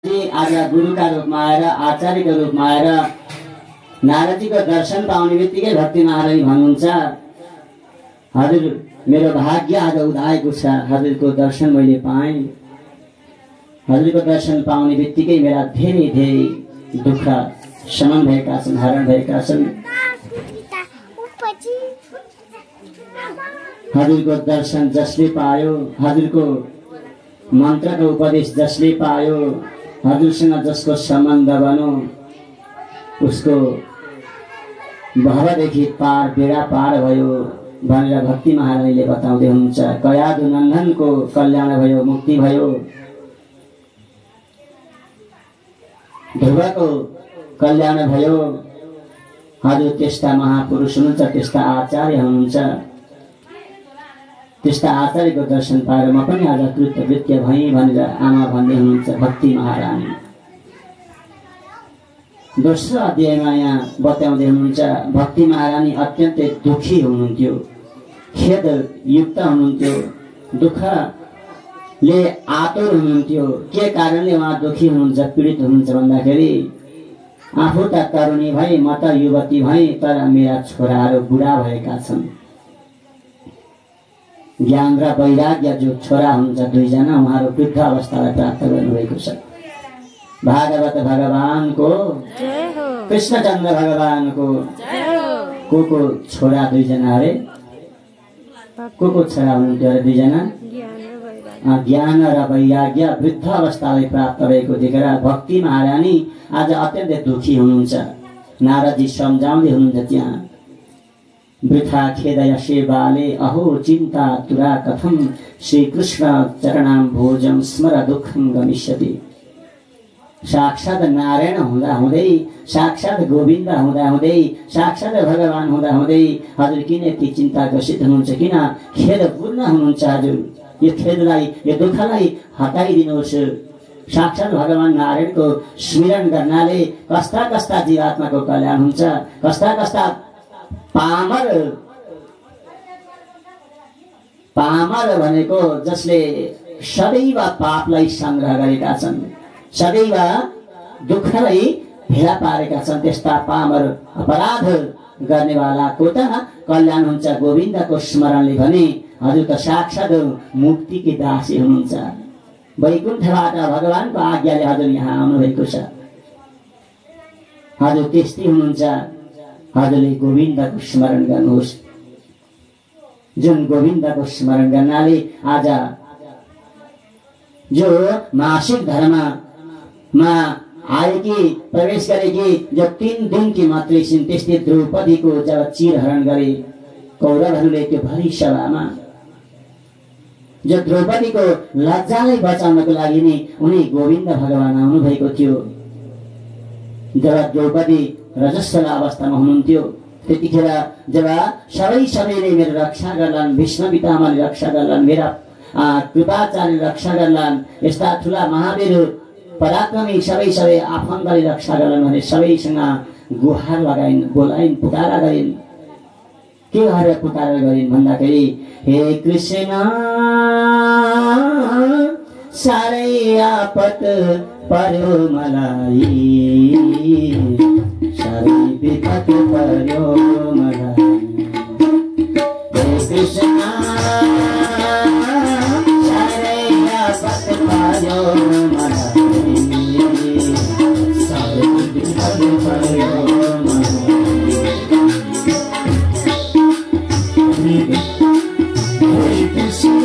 आज गुरुका रूपमा आएर आचार्यको रूपमा आएर नारदजीको दर्शन पाउने बित्तिकै भक्ति महारानी भन्नुहुन्छ, हजुर मेरो भाग्य आज उदाएको छ, हजुरको दर्शन मैले पाएँ। हजुरको दर्शन पाउने बित्तिकै मेरा धेरै धेरै दुःख शमन भएका छन्, हरण भएका छन्। हजुरको दर्शन जसले पायो, हजुरको मन्त्रको उपदेश जसले पायो, हजुरसँग जसको सम्बन्ध बन्यो, उसको भवदेखि पार बेडा पार भयो भनेर भक्ति महारानीले बताउँदै हुनुहुन्छ। कयादु नन्दनको कल्याण भयो, मुक्ति भयो। ध्रुवको कल्याण भयो। हजुर त्यस्ता महापुरुष हुनुहुन्छ, त्यस्ता आचार्य हुनुहुन्छ। त्यस्ता आचार्यको दर्शन पाएर म पनि आज कृतकृत्य भएँ भनेर आमा भन्दै हुनुहुन्छ भक्ति महारानी। दोस्रो अध्यायमा यहाँ बताउँदै हुनुहुन्छ भक्ति महारानी अत्यन्तै दुखी हुनुहुन्थ्यो, खेद युक्त हुनुहुन्थ्यो, दुःखले आतुर हुनुहुन्थ्यो। के कारणले उहाँ दुखी हुनुहुन्छ, पीडित हुनुहुन्छ भन्दाखेरि आफू त तरुणी भए, म त युवती भए, तर मेरा छोराहरू बुढा भएका छन्। ज्ञान र वैराग्य जो छोरा हुनुहुन्छ दुईजना, उहाँहरू वृद्ध अवस्थालाई प्राप्त गर्नुभएको छ। भागवत भगवानको जय हो, कृष्णचन्द्र भगवानको जय हो। को छोरा दुईजना अरे, को छोरा हुनुहुन्थ्यो अरे दुईजना? ज्ञान र वैराग्य वृद्ध अवस्थालाई प्राप्त भएको देखेर भक्ति महारानी आज अत्यन्तै दुखी हुनुहुन्छ। नारदजी सम्झाउँदै हुनुहुन्छ त्यहाँ, वृथा खेदयसे बाले अहो चिन्ता तुरा कथम, श्रीकृष्ण चरणाम भोजम स्मर दुःखम गमिष्यति। साक्षात् नारायण हुँदा हुँदै, साक्षात् गोविन्द हुँदा हुँदै, साक्षात् भगवान हुँदा हुँदै हजुर किन यति चिन्ता ग्रसित हुनुहुन्छ, किन खेदपूर्ण हुनुहुन्छ? हजुर यो खेदलाई, यो दुःखलाई हटाइदिनुहोस्। साक्षात् भगवान नारायणको स्मरण गर्नाले कस्ता कस्ता जीवात्माको कल्याण हुन्छ, कस्ता कस्ता पामर भनेको जसले सदैव पापलाई संग्रह गरेका छन्, सदैव दुःखलाई भेला पारेका छन्, त्यस्ता पामर अपराध गर्नेवालाको त कल्याण हुन्छ गोविन्दको स्मरणले भने। हजुर त साक्षात् मुक्तिकी दासी हुनुहुन्छ। वैकुण्ठबाट भगवानको आज्ञाले हजुर यहाँ आउनुभएको छ। हजुर त्यस्तै हुनुहुन्छ। हजुरले गोविन्दको स्मरण गर्नुहोस्, जुन गोविन्दको स्मरण गर्नाले आज जो मासिक धर्ममा आएकी, प्रवेश गरेकी, जो 3 दिनकी मात्रै छिन्, त्यस्तै द्रौपदीको जब चिरहरण गरे कौरवहरूले त्यो भरि सभामा, जो द्रौपदीको लज्जालाई बचाउनको लागि नै उनी गोविन्द भगवान आउनुभएको थियो। जब द्रौपदी रजस्वला अवस्थामा हुनुहुन्थ्यो त्यतिखेर जब सबैले मेरो रक्षा गर्लान्, भीष्म पितामहले रक्षा गर्लान्, मेरा कृपाचार्य रक्षा गर्लान्, यस्ता ठुला महावीर पराक्रमी सबै आफन्तले रक्षा गर्लान् भने सबैसँग गुहार लगाइन्, बोलाइन्, पुकारा गरिन्। के गरेर पुकारा गरिन् भन्दाखेरि, हे कृष्ण साह्रै आपत पर्यो मलाई, साह्रै विपत पर्यो मलाई, हे कृष्ण साह्रै आपत पर्यो मलाई, साह्रै विपत पर्यो मलाई। हे कृष्ण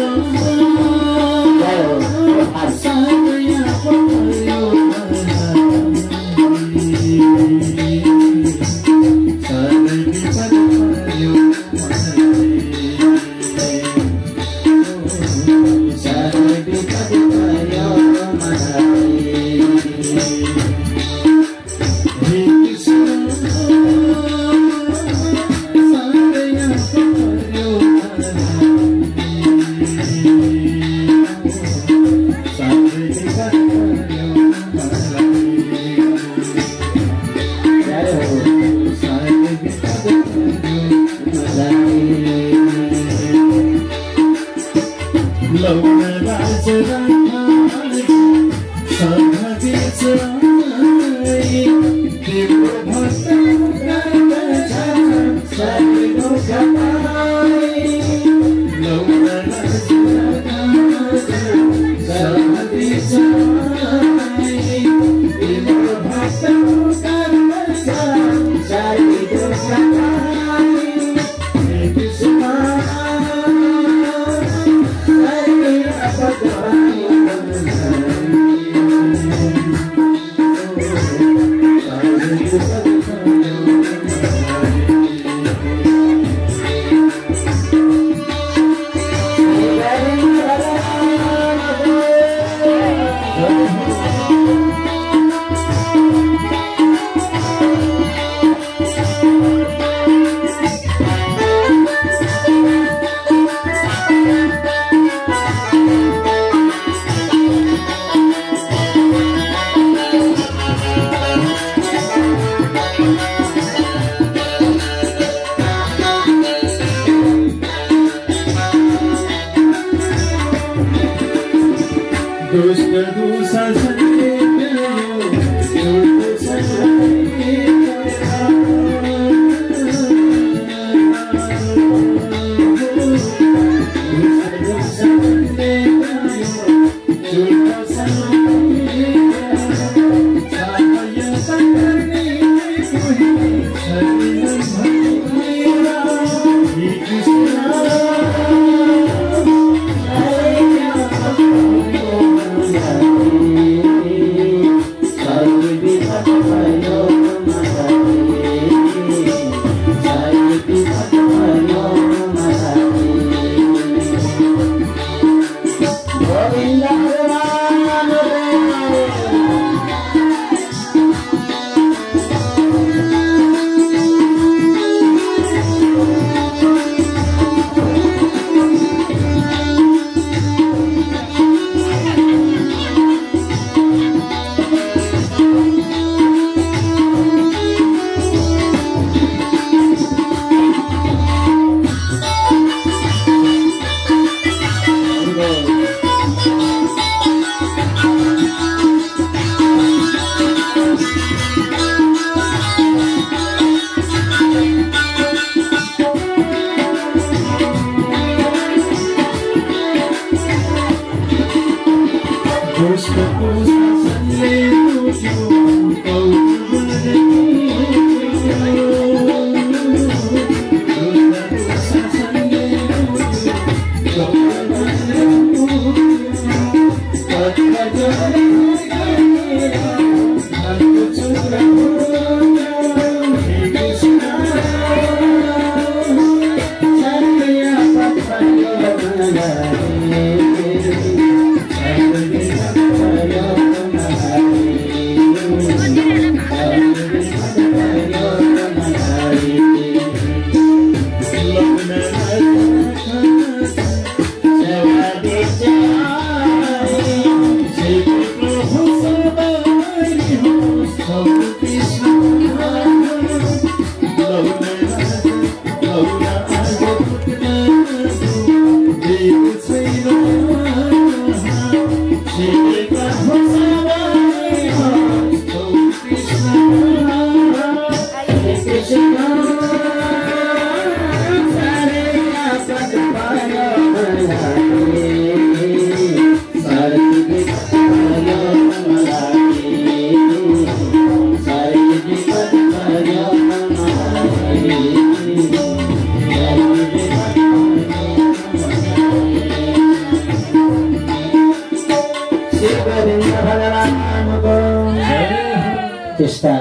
त्यस्ता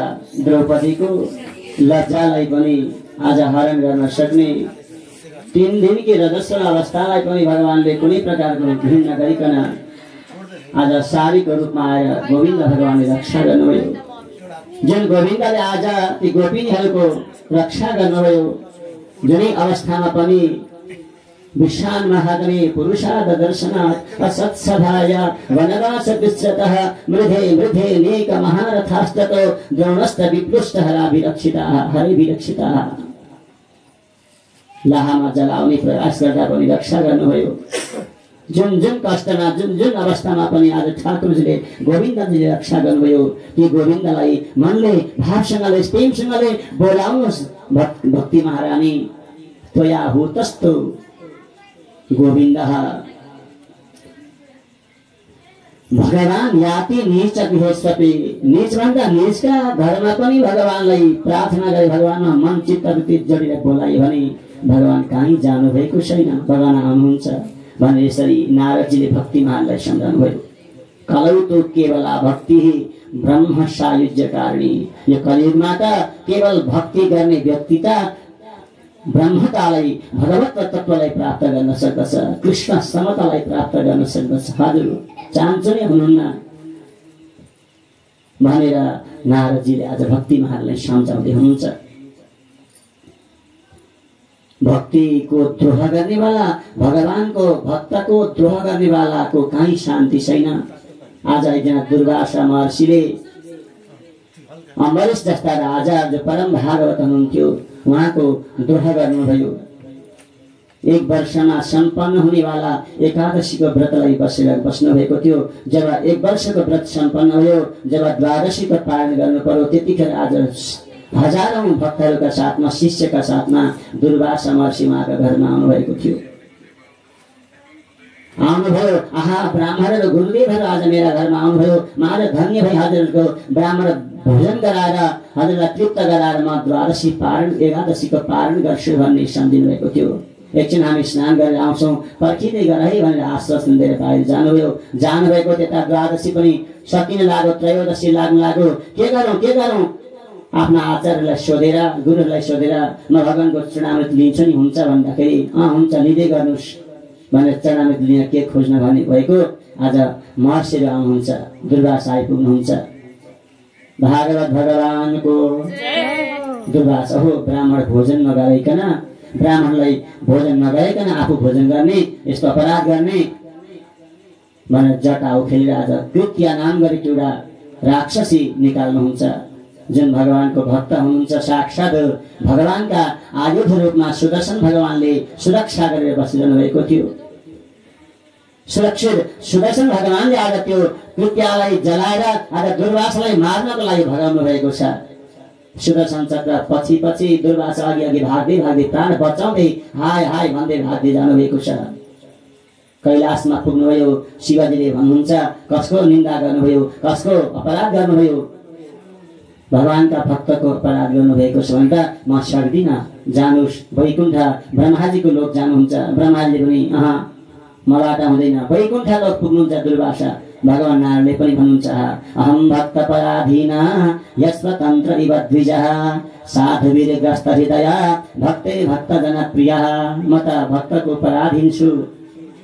द्रौपदीको लज्जालाई पनि आज हरण गर्न सक्ने 3 दिनकी रजस्वल अवस्थालाई पनि भगवानले कुनै प्रकारको घृण नगरिकन आज सारीको रूपमा आएर गोविन्द भगवानले रक्षा गर्नुभयो। जुन गोविन्दले आज ती गोपिनीहरूको रक्षा गर्नुभयो, जुनै अवस्थामा पनि विशाल महागणे पुरुषाद दर्शनात् असत्सभाय वनवास विश्रतः मृधे मृधे नेक महारथास्ततो द्रोणस्त विप्लुष्टः हरिभिरक्षिताः। लाहामा जलाउने प्रयास गर्दा पनि रक्षा गर्नुभयो। जुन जुन कष्टमा जुन जुन अवस्थामा पनि आज ठाकुरजीले गोविन्दजीले रक्षा गर्नुभयो ती गोविन्दलाई मनले भावसँगले प्रेमसँगले बोलाउनुहोस्। भक्ति महारानी त्वया हुतस्तु गोविन्दः भगवान याति नीच गृहस्पति। नीचभन्दा नीचका घरमा पनि भगवानलाई प्रार्थना गरे भगवानमा मन चित्त वृत्ति जोडेर बोलायो भने भगवान कहीँ जानु भएको छैन, भगवान आउनुहुन्छ भने यसरी नारदजीले भक्ति महानलाई सम्झाउनु भयो। कलौ तो केवला भक्ति ब्रह्म सायुज्य कारिणी। यो कलियुगमा त केवल भक्ति गर्ने व्यक्ति त ब्रह्मतालाई भगवत तत्त्वलाई प्राप्त गर्न सक्दछ, कृष्ण समतालाई प्राप्त गर्न सक्दछ। हजुर चाहन्छु नै हुनुहुन्न भनेर नारदजीले आज भक्ति महानलाई सम्झाउँदै हुनुहुन्छ। भक्तिको द्रोह गर्नेवाला, भगवानको भक्तको द्रोह गर्नेवालाको कहीँ शान्ति छैन। आज एकजना दुर्वासा महर्षिले अम्बरीश जस्ता राजा जो परम भागवत हुनुहुन्थ्यो उहाँको द्रोह गर्नुभयो। एक वर्षमा सम्पन्न हुनेवाला एकादशीको व्रतलाई बसेर बस्नु भएको थियो। जब एक वर्षको व्रत सम्पन्न भयो, जब द्वादशीको पालन गर्नु पर्यो, त्यतिखेर आज हजारौं भक्तहरूका साथमा शिष्यका साथमा दुर्वासा महर्षि उहाँका घरमा आउनुभएको थियो। आउनुभयो, आहा ब्राह्मण र गुरुदेवहरू आज मेरा घरमा आउनुभयो, महाराज धन्य भई हजुरको ब्राह्मण भोजन गराएर हजुरलाई तृप्त गराएर म द्वादशी पारण एकादशीको पारण गर्छु भन्ने सम्झिनु भएको थियो। एकछिन हामी स्नान गरेर आउँछौँ, पर्खिँदै गर है भनेर आश्वासन दिएर बाहिर जानुभएको। त्यता द्वादशी पनि सकिन लाग्यो, त्रयोदशी लाग्नु लाग्यो। के गरौँ आफ्ना आचार्यलाई सोधेर गुरुलाई सोधेर म भगवानको चरणामृत लिन्छु नि हुन्छ भन्दाखेरि हुन्छ लिँदै गर्नुहोस् भनेर चरणामृत लिन के खोज्न भन्ने भएको। आज महर्षिहरू आउनुहुन्छ, दुर्वासा आइपुग्नुहुन्छ। भागवत भगवानको दुर्वासा हो ब्राह्मण भोजन नगराइकन, ब्राह्मणलाई भोजन नगराइकन आफू भोजन गर्ने, यस्तो अपराध गर्ने भनेर जटा उखेलेर आज कृत्या नाम गरी एउटा राक्षसी निकाल्नुहुन्छ। जुन भगवानको भक्त हुनुहुन्छ, साक्षात भगवानका आयुध रूपमा सुदर्शन भगवानले सुरक्षा गरेर बसिरहनु भएको थियो। सुरक्षित सुदर्शन भगवानले आज त्यो कृत्यालाई जलाएर आज दुर्वासालाई मार्नको लागि भगाउनु भएको छ। सुदर्शन चक्र पछि पछि दुर्वासा अघि भाग्दै प्राण बचाउँदै हाय हाय भन्दै भाग्दै जानु भएको छ। कैलाशमा पुग्नुभयो, शिवजीले भन्नुहुन्छ कसको निन्दा गर्नुभयो, कसको अपराध गर्नुभयो, भगवानका भक्तको अपराध गर्नुभएको छ भने त म सक्दिनँ, जानुहोस् वैकुण्ठ ब्रह्माजीको लोक जानुहुन्छ। ब्रह्माजीले पनि मबाट हुँदैन, वैकुण्ठ लोक पुग्नुहुन्छ दुर्वासा। भगवान नारायणले पनि भन्नुहुन्छ अहम भक्त पराधीन यस्वतन्त्र इव द्विजः साधुवीर ग्रस्त हृदय भक्ते भक्त जनप्रिय। म त भक्तको पराधीन छु,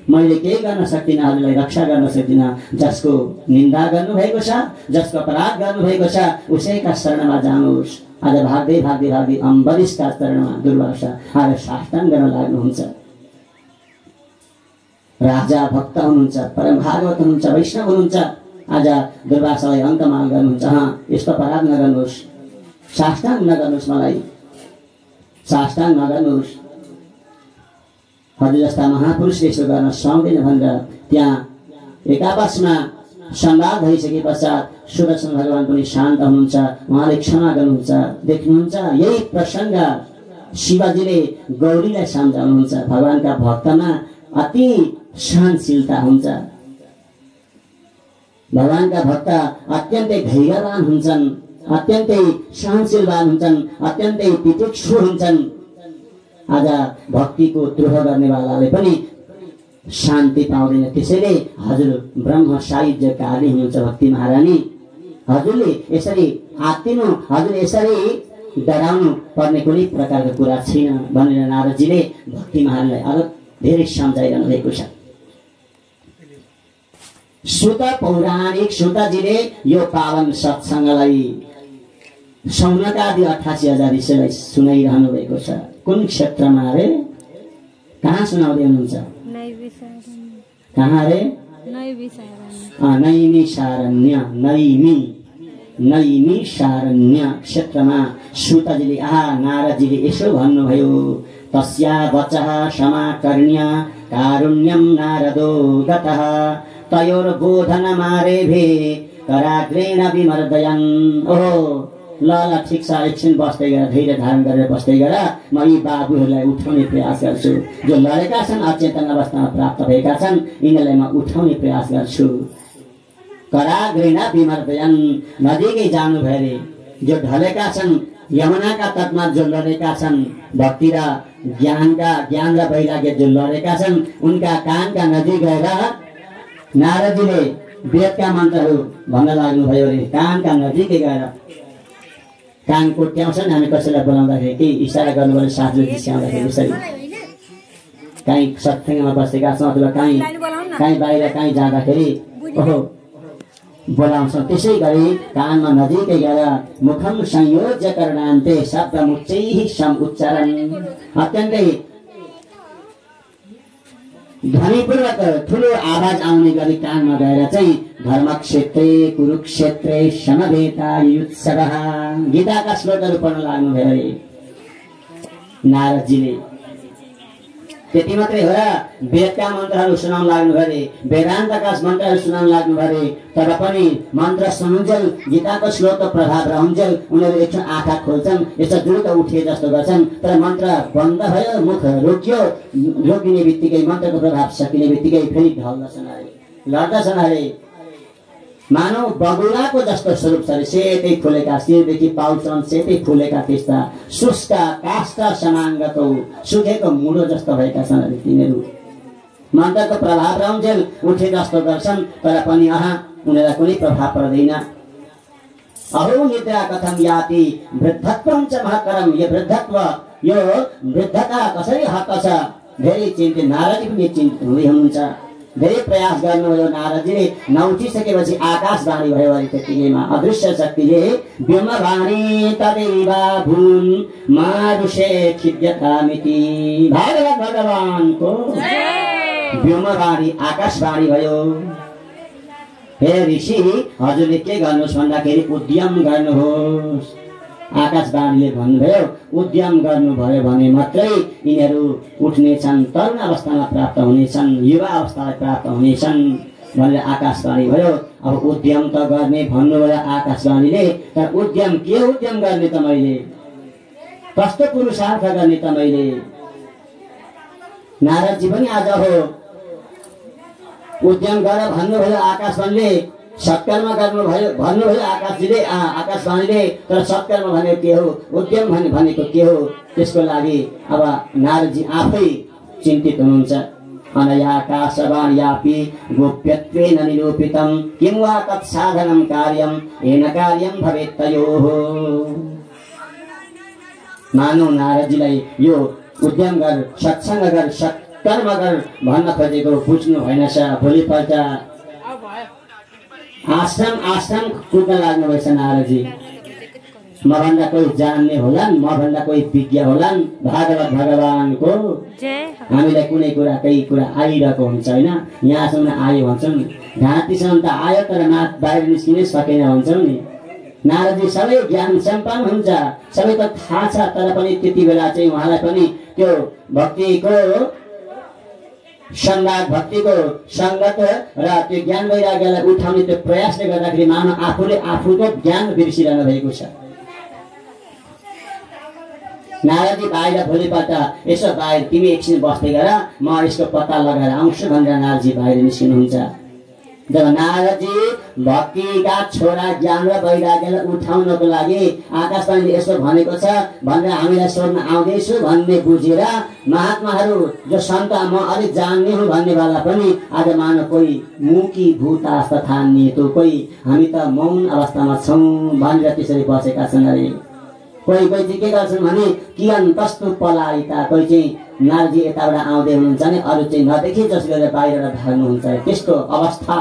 मैले केही गर्न सक्दिनँ, हजुरलाई रक्षा गर्न सक्दिनँ। जसको निन्दा गर्नुभएको छ, जसको अपराध गर्नुभएको छ उसैका शरणमा जानुहोस्। आज भाग्दै अम्बरीशका चरणमा दुर्वासा आज साष्टाङ्ग गर्न लाग्नुहुन्छ। राजा भक्त हुनुहुन्छ, परम भागवत हुनुहुन्छ, वैष्णव हुनुहुन्छ। आज दुर्वासालाई अङ्कमाल गर्नुहुन्छ, यस्तो अपराध नगर्नुहोस्, साष्टाङ्ग नगर्नुहोस्, मलाई साष्टाङ्ग नगर्नुहोस्। हजुर जस्ता महापुरुषले यसो गर्न सक्दैन भनेर त्यहाँ एकापसमा संवाद भइसके पश्चात सुदर्शन भगवान पनि शान्त हुनुहुन्छ, उहाँले क्षमा गर्नुहुन्छ। देख्नुहुन्छ यही प्रसङ्ग शिवजीले गौरीलाई सम्झाउनुहुन्छ। भगवानका भक्तमा अति सहनशीलता हुन्छ। भगवानका भक्त अत्यन्तै धैर्यवान हुन्छन्, अत्यन्तै सहनशीलवान हुन्छन्, अत्यन्तै तितिक्षु हुन्छन्। आज भक्तिको द्रोह गर्नेवालाले पनि शान्ति पाउँदैन। त्यसैले हजुर ब्रह्म सायुज्य कार्य हुनुहुन्छ भक्ति महारानी। हजुरले यसरी आत्तिनु, हजुर यसरी डराउनु पर्ने कुनै प्रकारको कुरा छैन भनेर नारदजीले भक्ति महारानीलाई अझ धेरै सम्झाइरहनु भएको छ। सुत पौराणिक सुतजीले यो पावन सत्सङ्गलाई सौनकादि 88,000 ऋषिलाई सुनाइरहनु भएको छ। कुन क्षेत्रमा रे? कहाँ सुनाउँदै हुनुहुन्छ? कहाँ रे? नैमी सारण्य क्षेत्रमा सुतजीले नारदजीले यसो भन्नुभयो तस्या वचः समाकर्ण्य कारुण्यं नारदो गतः तयोर्बोधनमारेभे कराग्रेण विमर्दयन्। ओहो ल ल ठिक छ, एकछिन बस्दै गर, धैर्य धारण गरेर बस्दै गर, म यी बाबुहरूलाई उठाउने प्रयास गर्छु। जो लडेका छन्, अचेतन अवस्थामा प्राप्त भएका छन्, यिनीहरूलाई म उठाउने प्रयास गर्छु। कराग्रेण विमर्दयन्, नजिकै जानु भयो रे। जो ढलेका छन्, यमुनाका तटमा जो लडेका छन्, भक्ति र ज्ञान र वैराग्य जो लडेका छन्, उनका कानका नजिक गएर नारदजीले वेदका मन्त्रहरू भन्न लाग्नुभयो रे। कानका नजिकै गएर कान कोट्याउँछन्, हामी कसैलाई बोलाउँदाखेरि केही इसारा गर्नुपर्ने साथले जिस्याउँदाखेरि यसरी काहीँ सत्सङ्गमा बसेका छौँ अथवा काहीँ बाहिर काहीँ जाँदाखेरि ओहो बोलाउँछौँ। त्यसै गरी कानमा नजिकै गएर मुखम संयोज्य करणान्ते शब्दमुच्चैः सम उच्चारण, अत्यन्तै ध्वनिपूर्वक ठुलो आवाज आउने गरी कानमा गएर चाहिँ धर्मक्षेत्रे कुरुक्षेत्रे समवेतायुत्सवः गीताका श्लोकहरू पढ्न लाग्नुभयो अरे नारदजीले। त्यति मात्रै हो र, वेदका मन्त्रहरू सुनाउन लाग्नुभयो अरे, वेदान्तका मन्त्रहरू सुनाउन लाग्नुभयो अरे। तर पनि मन्त्र सुनुन्जेल, गीताको श्लोकको प्रभाव रहन्जेल उनीहरू एकछिन आँखा खोल्छन्, यसो द्रुत उठे जस्तो गर्छन्। तर मन्त्र बन्द भयो, मुख रोकियो, रोकिने बित्तिकै मन्त्रको प्रभाव सकिने बित्तिकै फेरि ढल्दछन् अरे, लड्दछन् अरे। मानव बगुलाको जस्तो स्वरूप छ, सेतै फुलेका, शिरदेखि पाउसम्म सेतै फुलेका, त्यस्ता शुष्क काष्ठ समाङ्गको सुकेको मुडो जस्तो भएका छन् अरे तिनीहरू। मन्त्रको प्रभाव रहन्जेल उठे जस्तो गर्छन्, तर पनि उनीहरूलाई कुनै प्रभाव पर्दैन। अहो निद्रा कथम याति वृद्धत्वं च महत्तरम्, यो वृद्धत्व, यो वृद्धता कसरी हट्छ? धेरै चिन्तित नारदजी पनि चिन्तित हुँदै हुनुहुन्छ। धेरै प्रयास गर्नुभयो नारदजीले। नउठिसकेपछि आकाशवाणी भयो अरे। त्यतिकैमा अदृश्य शक्तिले व्योमवाणी तदैवा भून् मारुषे खिद्यतामिति, भागवत भगवानको व्योमवाणी आकाशवाणी भयो। हे ऋषि, हजुरले के गर्नुहोस् भन्दाखेरि उद्यम गर्नुहोस्। आकाशवाणीले भन्नुभयो उद्यम गर्नुभयो भने मात्रै यिनीहरू उठ्नेछन्, तरुण अवस्थामा प्राप्त हुनेछन्, युवा अवस्थालाई प्राप्त हुनेछन् भनेर आकाशवाणी भयो। अब उद्यम त गर्ने भन्नुभयो आकाशवाणीले, तर उद्यम के उद्यम गर्ने त मैले, कस्तो पुरुषार्थ गर्ने त मैले? नारदजी पनि आज हो उद्यम गर भन्नुभयो आकाशवाणीले, सत्कर्म गर्नुभयो भन्नुभयो आकाशवाणीले, तर सत्कर्म भनेको के हो, उद्यम भनेको के हो? त्यसको लागि अब नारदजी आफै चिन्तित हुनुहुन्छ। अनयाकाशवाण्यापि गोप्यत्वेन निरूपितं किं वा तत्साधनं कार्यं येन कार्यं भवेत् तयोः। मानव नारदजीलाई यो उद्यम गर, सत्संग गर, सत्कर्म गर भन्न खोजेको बुझ्नु भएन। भोलिपल्ट आश्रम कुद्न लाग्नुभएछ नारदजी। मभन्दा कोही जान्ने होलान्, मभन्दा कोही विज्ञ होलान्। भागवत भगवानको हामीलाई कुनै कुरा केही कुरा आइरहेको हुन्छ होइन, यहाँसम्म आयो भन्छौँ नि, घाँटीसम्म त आयो तर बाहिर निस्किनै सकेन भन्छौँ नि। नारदजी सबै ज्ञान सम्पन्न हुन्छ, सबै त थाहा छ, तर पनि त्यति बेला चाहिँ उहाँलाई पनि त्यो भक्तिको संवाद, भक्तिको सङ्गत र त्यो ज्ञान वैराग्यलाई उठाउने त्यो प्रयासले गर्दाखेरि मानव आफूले आफूको ज्ञान बिर्सिरहनु भएको छ। नारदजी बाहिर भोलिपल्ट यसो बाहिर तिमी एकछिन बस्दै गर, म यसको पत्ता लगाएर आउँछु भनेर नारदजी बाहिर निस्किनुहुन्छ। जब नारदजी भक्तिका छोरा ज्ञान र वैराग्यलाई उठाउनको लागि आकाशवाणीले यसो भनेको छ भनेर हामीलाई सोध्न आउँदैछु भन्ने बुझेर महात्माहरू जो सन्त म अलिक जान्ने हुँ भन्नेवाला पनि आज मानव कोही मुकी भूता स्थानीय त कोही हामी त मौन अवस्थामा छौँ भनेर त्यसरी बसेका छन् अरे। कोही चाहिँ के गर्छन् भने किन कस्तो पलाइता, कोही चाहिँ नारदजी यताबाट आउँदै हुनुहुन्छ भने अरू चाहिँ नदेखि जस गरेर बाहिर भाग्नुहुन्छ। त्यस्तो अवस्था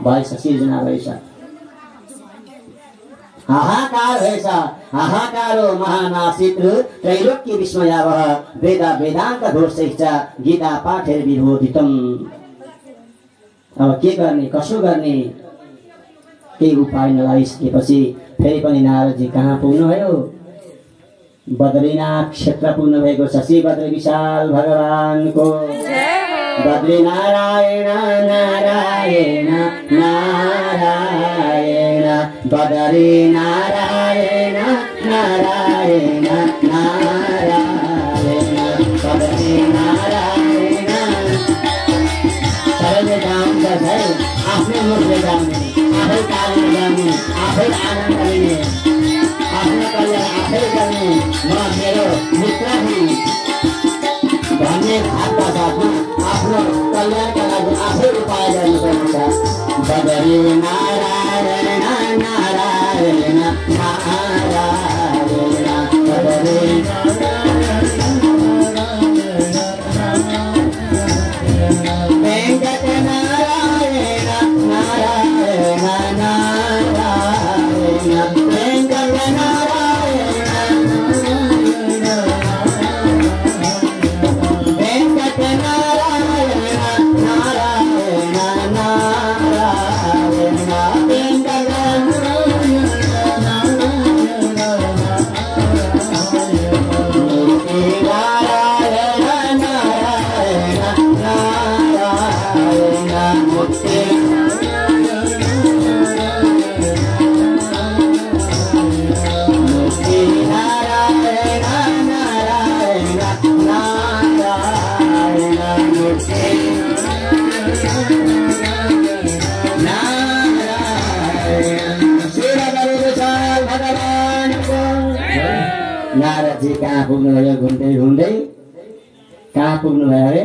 भएछ, सिर्जना भएछ, हाहाकार भएछ। हाहाकारो महानासित त्रैलोक्य विस्मयावह वेदा वेदान्त घोषैश्च गीता पाठेर विबोधितम्। अब के गर्ने, कसो गर्ने, केही उपाय नलागिसकेपछि फेरि पनि नारदजी कहाँ पुग्नुभयो? बद्रीनाथ क्षेत्र पुग्नु भएको छ। श्री बद्री विशाल भगवानको बद्री नारायण नारायण नारायण बद्री नारायण नारायण नारायण बद्री नारायण सबैले गाउँछ है आफ्नै मुखले गाउने आफै तालीले गाउने आफै आनन्द लिने आफ्नो कल्याण आफै गर्ने म मेरो मित्र हुँ भन्ने भावका साथमा आफ्नो कल्याणका लागि आफै उपाय गर्नुपर्छ बद्री नारायण नारायण नारायण बद्री वेंकट नारायण नारायण नारायण वेंकट नारायण वेंकट नारायण नारायण नारायण वेंकट नारदजी कहाँ पुग्नुभयो घुम्दै घुम्दै कहाँ पुग्नुभयो अरे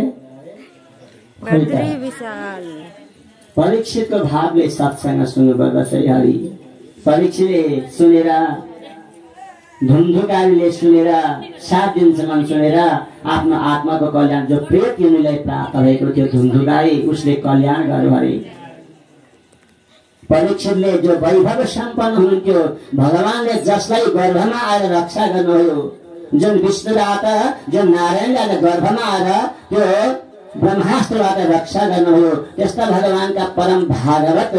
परीक्षितको भावले सत्संग सुन्नुपर्दछ हरि परीक्षितले सुनेर धुन्धुकारीले सुनेर 7 दिनसम्म सुनेर आफ्नो आत्माको कल्याण जो प्रेत योनिलाई प्राप्त भएको थियो धुन्धुकारी उसले कल्याण गर्यो अरे परीक्षितले जो वैभव सम्पन्न हुनुहुन्थ्यो भगवानले जसलाई गर्भमा आएर रक्षा गर्नुभयो जुन विष्णुबाट जुन नारायणबाट गर्भमा आएर त्यो ब्रह्मास्त्रबाट रक्षा गर्नुभयो त्यस्ता भगवानका परम भागवत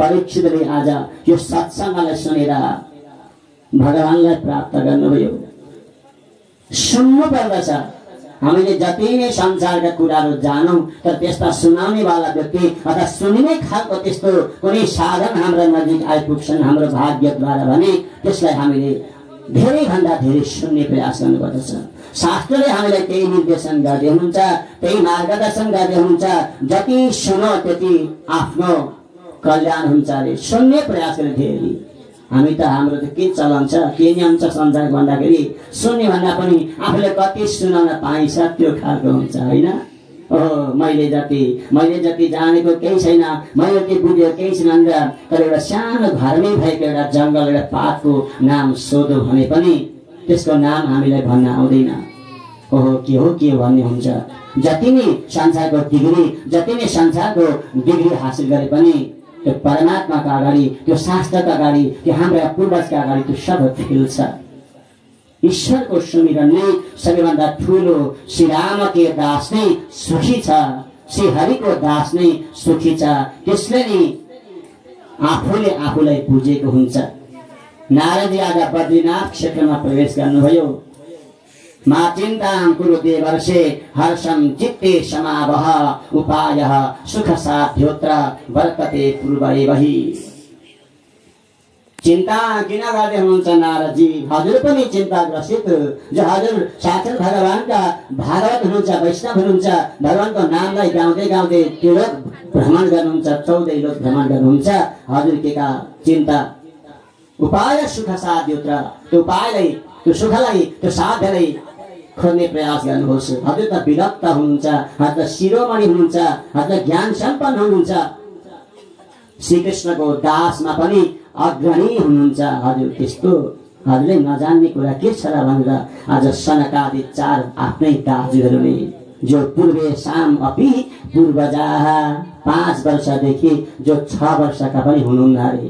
परीक्षितले आज यो सत्संगलाई सुनेर भगवानलाई प्राप्त गर्नुभयो सुन्नु पर्दछ हामीले जति नै संसारका कुराहरू जानौं तर त्यस्ता सुनाउने वाला व्यक्ति अथवा सुनिने खालको त्यस्तो कुनै साधन हाम्रो नजिक आइपुग्छन् हाम्रो भाग्यद्वारा भने त्यसलाई हामीले धेरै भन्दा धेरै सुन्ने प्रयास गर्नुपर्दछ शास्त्रले हामीलाई त्यही निर्देशन गर्दै हुनुहुन्छ त्यही मार्गदर्शन गर्दै हुनुहुन्छ जति सुनो त्यति आफ्नो कल्याण हुन्छ रे सुन्ने प्रयास गरे धेरै हामी त हाम्रो त के चलन छ के नियम छ संसार भन्दाखेरि सुन्ने भन्दा पनि आफूले कति सुनाउन पाइन्छ त्यो खालको हुन्छ हैन मैले जति जानेको केही छैन मैले जति बुझेको केही छैन तर एउटा सानो घरमै भएको एउटा जंगल एउटा पातको नाम सोधो भने पनि त्यसको नाम हामीलाई भन्न आउँदैन ओहो के हो भन्ने हुन्छ जति नै संसारको डिग्री हासिल गरे पनि त्यो परमात्माका अगाडि त्यो शास्त्रका अगाडि त्यो हाम्रा पूर्वजका अगाडि त्यो सब फेल छ ईश्वरको सुमिरन नै सबैभन्दा ठुलो श्री रामको दास नै सुखी छ श्री हरिको दास नै सुखी छ त्यसले नै आफूले आफूलाई बुझेको हुन्छ नारदजी आज बद्रीनाथ क्षेत्रमा प्रवेश गर्नुभयो मा चिन्तां कुरु देवर्षे हर्षं चित्ते समावह उपायः सुख साध्योत्र वर्तते पूर्वैवहि चिन्ता किन गर्दै हुनुहुन्छ नारदजी हजुर पनि चिन्ताग्रसित जो हजुर साक्षात् भगवानका भागवत हुनुहुन्छ वैष्णव हुनुहुन्छ भगवानको नामलाई गाउँदै गाउँदै त्यो लोक भ्रमण गर्नुहुन्छ 14 लोक भ्रमण गर्नुहुन्छ हजुर केका चिन्ता उपाय सुख साध्योत्र त्यो उपायलाई त्यो सुखलाई त्यो साध्यलाई खोज्ने प्रयास गर्नुहोस् हजुर त विरक्त हुनुहुन्छ हजुर त शिरोमणि हुनुहुन्छ हजुर ज्ञान सम्पन्न हुनुहुन्छ श्रीकृष्णको दासमा पनि अग्रणी हुनुहुन्छ हजुर त्यस्तो हजुरले नजान्ने कुरा के छ र भनेर आज सनकादि 4 आफ्नै दाजुहरूले जो पूर्वे शाम अपि पूर्वजा 5 वर्षदेखि जो 6 वर्षका पनि हुनुहुन्न अरे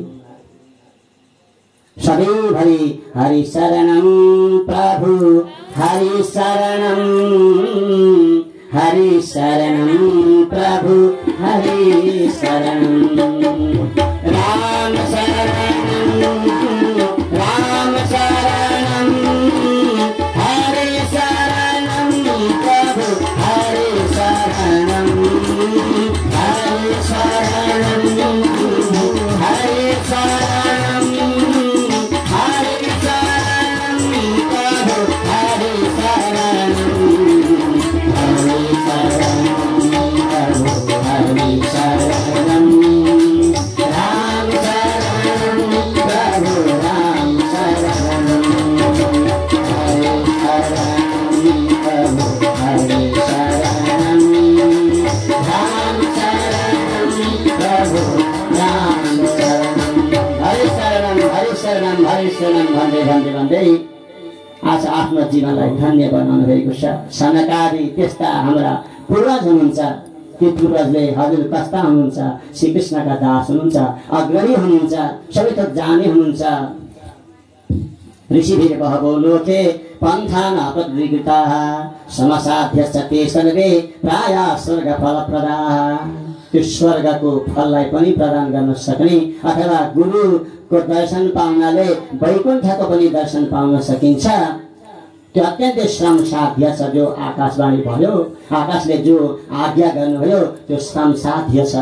सदैभरि हरि शरणं प्रभु हरि शरणं प्रभु हरि शरणं राम शरणं हरि शरणं प्रभु हरि शरणं शरणम भन्दै भन्दै भन्दै आज आफ्नो जीवनलाई धन्य बनाउनु भएको छ। सनकादि त्यस्ता हाम्रा पूर्वज हुनुहुन्छ। ती पूर्वजले हजुर कस्ता हुनुहुन्छ? श्रीकृष्णका दास हुनुहुन्छ, अग्रणी हुनुहुन्छ, सबै थोक जाने हुनुहुन्छ। ऋषिभिर बहवो लोके पन्थान अपद्विकृताः समसाध्यश्च ते सर्वे प्रायः स्वर्ग फलप्रदाः। त्यो स्वर्गको फललाई पनि प्रदान गर्न सक्ने अथवा गुरुको दर्शन पाउनाले वैकुण्ठको पनि दर्शन पाउन सकिन्छ। त्यो अत्यन्तै श्रम साध्य छ। जो आकाशवाणी भयो, आकाशले जो आज्ञा गर्नुभयो त्यो श्रम साध्य छ।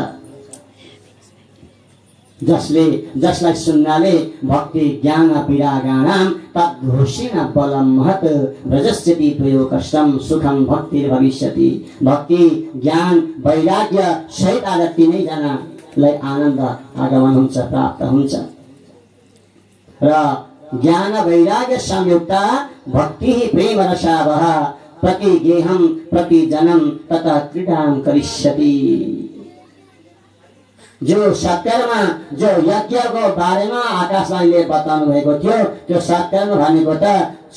जसलाई सुन्नाले भक्ति ज्ञान विरागाणां तद्घोषेण बलं महत् व्रजस्यति द्वयो कष्टं सुखं भक्ति भविष्यति। भक्ति ज्ञान वैराग्य सहित आज तीनैजनालाई आनन्द आगमन हुन्छ, प्राप्त हुन्छ। र ज्ञान वैराग्य संयुक्त भक्ति प्रेम रसावह प्रति गेहं प्रति जन्म तथा क्रीडां करिष्यति। जो सत्यमा जो यज्ञको बारेमा आकाशवाणीले बताउनु भएको थियो त्यो सत्यमा भनेको त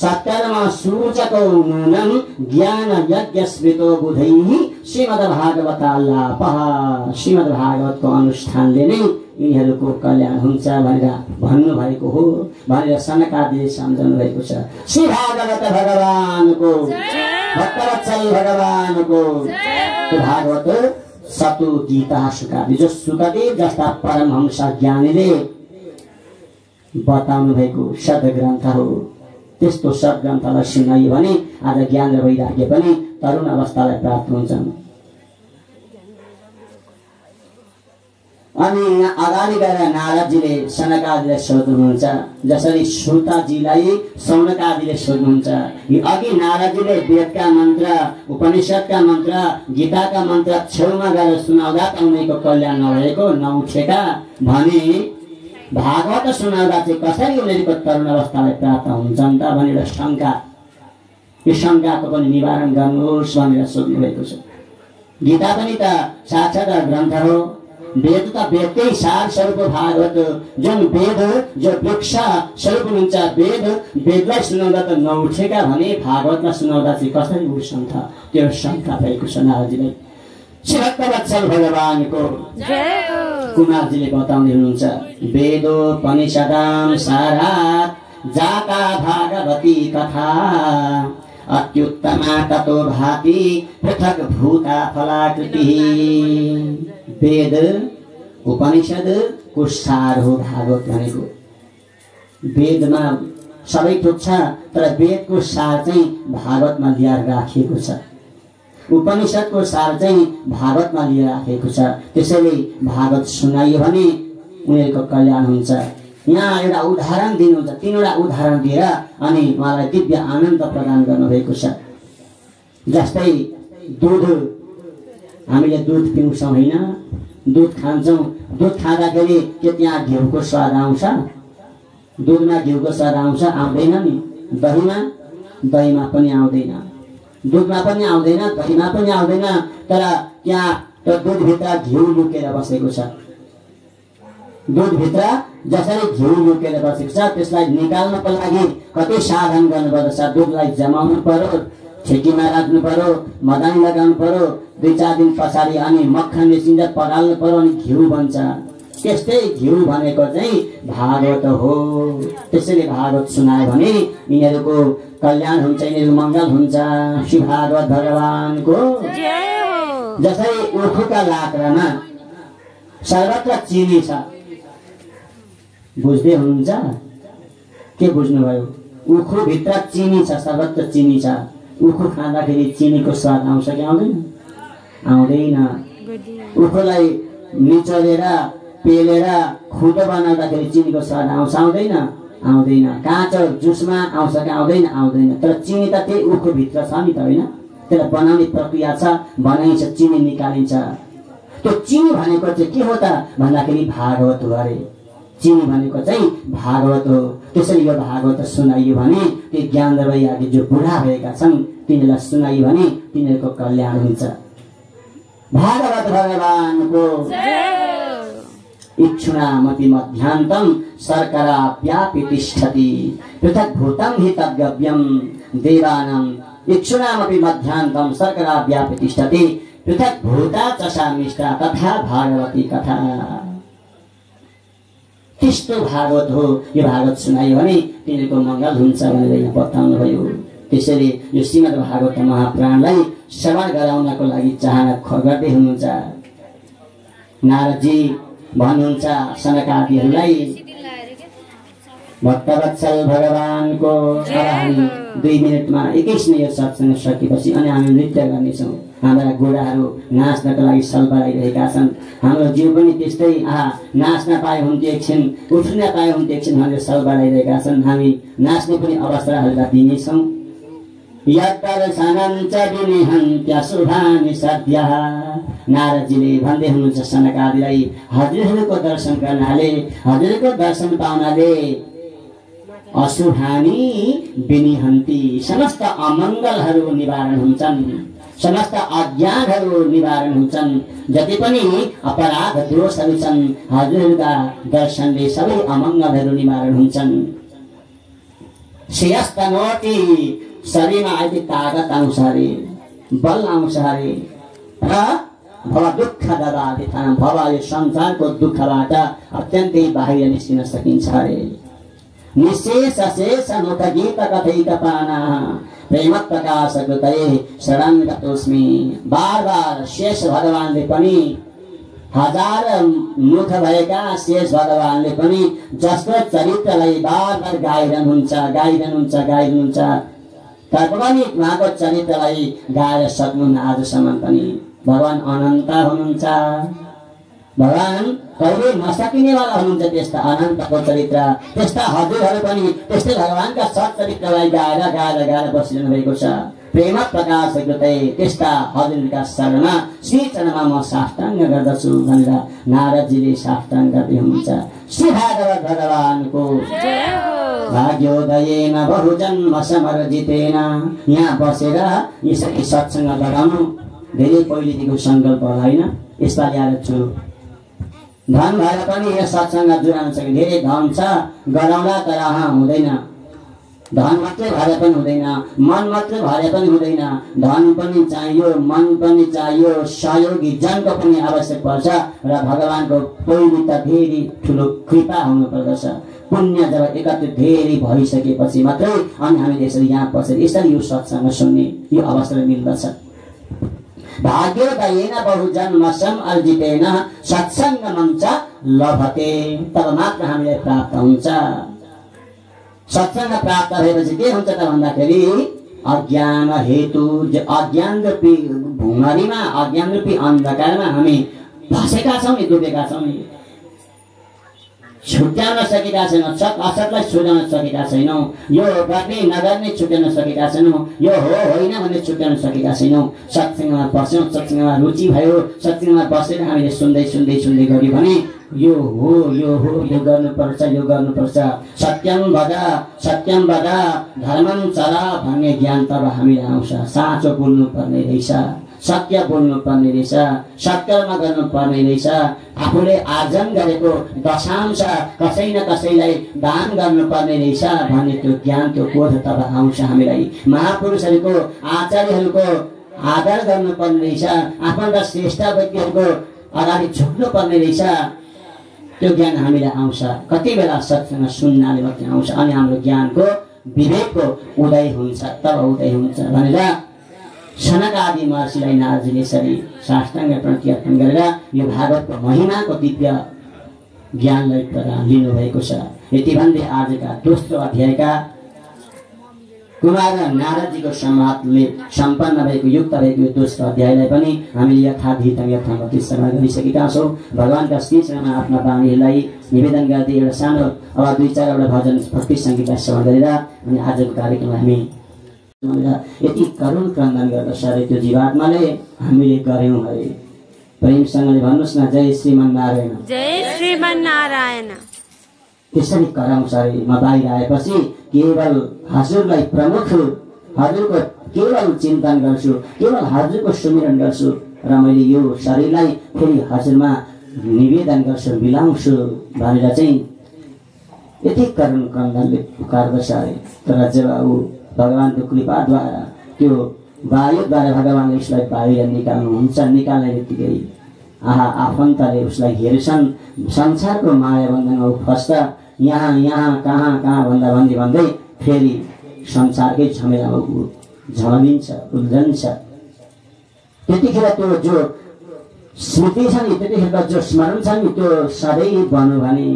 सत्यमा सूर्यको नूनं ज्ञान यज्ञ स्मृतो बुधैः श्रीमद्भागवताल्लापः। श्रीमद्भागवतको अनुष्ठानले नै यिनीहरूको कल्याण हुन्छ भनेर भन्नुभएको हो भनेर सनकादिले सम्झाउनु भएको छ। श्री भागवत भगवानको भक्तवत्सल भगवानको भागवत सतु गीता सुकादि जो सुकदेव जस्ता परमहंस ज्ञानीले बताउनु भएको सद्ग्रन्थ हो। त्यस्तो सद्ग्रन्थलाई सुनाइयो भने आज ज्ञान र वैराग्य पनि तरुण अवस्थालाई प्राप्त हुन्छन्। अनि अगाडि गएर नारदजीले सनकादिलाई सोध्नुहुन्छ, जसरी श्रुताजीलाई सौनकादिले सोध्नुहुन्छ। अघि नारदजीले वेदका मन्त्र, उपनिषदका मन्त्र, गीताका मन्त्र छेउमा गएर सुनाउँदा त उनीको कल्याण नभएको नउठेका भने भागवत सुनाउँदा चाहिँ कसरी उनीहरूको तरुण अवस्थालाई प्राप्त हुन्छन् त भनेर शङ्का, यो शङ्काको पनि निवारण गर्नुहोस् भनेर सोध्नु भएको छ। गीता पनि त साक्षात् ग्रन्थ हो। वेद त वेदकै सार स्वरूप भागवत जुन वेद जो वृक्ष स्वरूप हुन्छ। वेदलाई सुनाउँदा त नउठेका भने भागवतलाई सुनाउँदा चाहिँ कसरी उठ्छन् त? त्यो शङ्का भएको छ नारदजीलाई। श्री भक्तवत्सल भगवानको कुमारजीले बताउँदै हुनुहुन्छ, वेदोपनिषदां सारात् जाता भागवती कथा अत्युत्तमा ततो भाति पृथक भूता फलाकृति। वेद उपनिषद को सार हो भागवत भनेको। वेदमा सबै थोक छ तर वेदको सार चाहिँ भागवतमा लिएर राखिएको छ। उपनिषदको सार चाहिँ भागवतमा लिएर राखेको छ। त्यसैले भागवत सुनाइयो भने उनीहरूको कल्याण हुन्छ। यहाँ एउटा उदाहरण दिनुहुन्छ, तीनवटा उदाहरण दिएर अनि उहाँलाई दिव्य आनन्द प्रदान गर्नुभएको छ। जस्तै दुध, हामीले दुध पिउँछौँ होइन, दुध खान्छौँ। दुध खाँदाखेरि के त्यहाँ घिउको स्वाद आउँछ? दुधमा घिउको स्वाद आउँछ? आउँदैन नि। दहीमा पनि आउँदैन, दुधमा पनि आउँदैन, दहीमा पनि आउँदैन। तर त्यहाँ त्यो दुधभित्र घिउ लुकेर बसेको छ। दुधभित्र जसरी घिउ लुकेर बसेको छ त्यसलाई निकाल्नको लागि कति साधन गर्नुपर्दछ। दुधलाई जमाउनु पर्यो, ठेकीमा राख्नु पर्यो, मदानी लगाउनु पर्यो, 2-4 दिन पछाडि अनि मक्खन निस्किन्छ, पगाल्नु पर्यो अनि घिउ बन्छ। त्यस्तै घिउ भनेको चाहिँ भागवत हो। त्यसैले भागवत सुनायो भने यिनीहरूको कल्याण हुन्छ, यिनीहरूको मङ्गल हुन्छ। श्री भागवत भगवानको जसै उखुका लाक्रामा सर्वत्र चिनी छ, बुझ्दै हुनुहुन्छ? के बुझ्नुभयो? उखुभित्र चिनी छ, सर्वत्र चिनी छ। उखु खाँदाखेरि चिनीको स्वाद आउँछ कि आउँदैन? आउँदैन। उखुलाई निचोरेर पेलेर खुदो बनाउँदाखेरि चिनीको स्वाद आउँछ? आउँदैन? आउँदैन। काँचो जुसमा आउँछ कि आउँदैन? आउँदैन। तर चिनी त त्यही उखुभित्र छ नि त, होइन? त्यसलाई बनाउने प्रक्रिया छ, बनाइन्छ, चिनी निकालिन्छ। त्यो चिनी भनेको चाहिँ के हो त भन्दाखेरि भागवत हो अरे। चिनी भनेको चाहिँ भागवत हो। त्यसैले यो भागवत सुनाइयो भने ती ज्ञान र वैराग्य जो बुढा भएका छन् तिनीलाई सुनाइयो भने तिनीहरूको कल्याण हुन्छ। भागवत भगवानको इक्षुणामपि मध्यान्तं शर्कराप्यापि तिष्ठति पृथग्भूतं हि तद्गव्यं देवानां इक्षुणामपि मध्यान्तं शर्कराप्यापि तिष्ठति पृथग्भूता च सा मिष्टा तथा भागवती कथा। त्यस्तो भागवत हो। यो भागवत सुनायो भने तिनीहरूको मङ्गल हुन्छ भनेर यहाँ बताउनु भयो। त्यसैले यो श्रीमद् भागवत महापुराणलाई श्रवण गराउनको लागि चाहना गर्दै हुनुहुन्छ। नारदजी भन्नुहुन्छ सनकादिहरूलाई भक्तवत्सल भगवानको 2 मिनेटमा 21 मिनेट सत्संग सकेपछि अनि हामी नृत्य गर्नेछौँ। हाम्रा गोडाहरू नाच्नका लागि सल्पलाइरहेका छन्। हाम्रो जिउ पनि त्यस्तै नाच्न पाए हुन्थ्यो एकछिन, उठ्न पाए हुन्थ्यो एकछिन भनेर सल्पलाइरहेका छन्। हामी नाच्ने पनि अवसरहरूलाई दिनेछौँ। यत्तर्शनञ्च विनिहन्त्यशुभानि सद्यः। नारदजीले भन्दै हुनुहुन्छ सनकादिलाई हजुरहरूको दर्शन गर्नाले, हजुरको दर्शन पाउनाले अशुभानि विनिहन्ति समस्त अमङ्गलहरू निवारण हुन्छन्, समस्त अज्ञानहरू निवारण हुन्छन्। जति पनि अपराध दोषहरू छन् हजुरहरूका दर्शनले सबै अमङ्गलहरू निवारण हुन्छन्। श्रेयस्तनोति शरीरमा आएकी तागत आउँछ अरे, बल आउँछ अरे र भव दुःख ददाति थाम भव यो संसारको दुःखबाट अत्यन्तै बाहिर निस्किन सकिन्छ अरे। निशेष शेष मुख गीत कथैत पाना प्रेम प्रकाश कृतये शरण गतोस्मि। बार बार शेष भगवानले पनि 1000 मुख भएका शेष भगवानले पनि जसको चरित्रलाई बार बार गाइरहनुहुन्छ तर पनि उहाँको चरित्रलाई गाएर सक्नुहुन्न आजसम्म पनि। भगवान अनन्त हुनुहुन्छ, भगवान कहिले नसकिनेवाला हुनुहुन्छ। त्यस्ता अनन्तको चरित्र त्यस्ता हजुरहरू पनि त्यस्तै भगवानका सच्चरित्रलाई गाएर बसिरहनु भएको छ। प्रेम प्रकाश कृतये त्यस्ता हजुरहरूका शरणमा श्री चरणमा म साष्टाङ्ग गर्दछु भनेर नारदजीले साष्टाङ्ग गर्दै हुनुहुन्छ। श्री भागवत भगवानको जय हो। भाग्योदयेन बहुजन्म समर्जितेन। यहाँ बसेर यसरी सत्सङ्ग गराउनु धेरै पहिलेदेखिको सङ्कल्प होइन। यसपालि आएर छु धन भएर पनि यो सत्सङ्ग जुराउन सक्यो। धेरै धन छ गराउँला तर हुँदैन। धन मात्रै भए पनि हुँदैन, मन मात्रै भए पनि हुँदैन। धन पनि चाहियो, मन पनि चाहियो, सहयोगी जनको पनि आवश्यक पर्छ र भगवानको पहिले त धेरै ठुलो कृपा हुनु पर्दछ। पुण्य जब एकत्रित धेरै भइसकेपछि मात्रै अनि हामीले यसरी यहाँ बसेर यसरी यो सत्सङ्ग सुन्ने यो अवसर मिल्दछ। भाग्योदयेन बहुजन्म समर्जितेन सत्सङ्गमं च लभते। तब मात्र हामीले प्राप्त हुन्छ। सत्सङ्ग प्राप्त भएपछि के हुन्छ त भन्दाखेरि अज्ञान हेतु अज्ञान रूपी भुमरीमा अज्ञान रूपी अन्धकारमा हामी फसेका छौँ नि, डुबेका छौँ नि। छुट्याउन सकेका छैनौँ, सत असतलाई छुट्याउन सकेका छैनौँ। यो गर्ने नगर्ने छुट्याउन सकेका छैनौँ, यो हो होइन भन्ने छुट्याउन सकेका छैनौँ। सत्सङ्गमा बस्यौँ, सत्सङ्गमा रुचि भयो, सत्सङ्गमा बसेर हामीले सुन्दै गऱ्यौँ भने यो हो यो गर्नुपर्छ सत्यम वद धर्मं चर भन्ने ज्ञान तब हामीलाई आउँछ। साँचो बोल्नु पर्ने रहेछ, सत्य बोल्नु पर्ने रहेछ, सत्कर्म गर्नु पर्ने रहेछ। आफूले आर्जन गरेको दशांश कसै न कसैलाई दान गर्नुपर्ने रहेछ भन्ने त्यो ज्ञान त्यो बोध तब आउँछ हामीलाई। महापुरुषहरूको आचार्यहरूको आदर गर्नुपर्ने रहेछ, आफन्त श्रेष्ठ व्यक्तिहरूको अगाडि झुक्नु पर्ने रहेछ। त्यो ज्ञान हामीलाई आउँछ कति बेला सत्सङ्ग सुन्नाले मात्रै आउँछ। अनि हाम्रो ज्ञानको विवेकको उदय हुन्छ, तब उदय हुन्छ भनेर सनकादि महर्षिलाई नारदजीले यसरी साष्टाङ्ग प्रणति अर्पण गरेर यो भागवतको महिमाको दिव्य ज्ञानलाई प्रदान लिनुभएको छ। यति भन्दै आजका दोस्रो अध्यायका कुमार नारदजीको संवादले सम्पन्न भएको युक्त भएको यो दोस्रो अध्यायलाई पनि हामीले यथाधिकतम यथामति श्रवण गरिसकेका छौँ। भगवानका श्रीचरणमा आफ्ना बाणीहरूलाई निवेदन गर्दै एउटा सानो अब 2-4 भजन भक्ति सङ्गीतलाई श्रवण गरेर अनि आजको कार्यक्रमलाई हामी यति करुण क्रन्दन गर्दा साह्रै त्यो जीवात्माले हामीले गर्यौँ अरे। प्रेमसँगले भन्नुहोस् न जय श्रीमन्नारायण, जय श्रीमन्नारायण। त्यसरी कराउँछ अरे। म बाहिर आएपछि केवल हजुरलाई प्रमुख, हजुरको केवल चिन्तन गर्छु, केवल हजुरको सुमिरन गर्छु र मैले यो शरीरलाई फेरि हजुरमा निवेदन गर्छु मिलाउँछु भनेर चाहिँ यति करुण कन्दनले पुकार्दछ अरे। तर जब ऊ भगवानको कृपाद्वारा त्यो वायुद्वारा भगवानले उसलाई बाहिर निकाल्नुहुन्छ, निकाल्ने बित्तिकै आहा आफन्तले उसलाई हेर्छन्, संसारको माया बन्धनमा ऊ फस्दा यहाँ यहाँ कहाँ कहाँ भन्दा भन्दै फेरि संसारकै झमेलामा ऊ झलिन्छ, उल्झन्छ। त्यतिखेर त्यो जो स्मृति छ नि, त्यतिखेरको जो स्मरण छ नि, त्यो सधैँ बन्यो भने,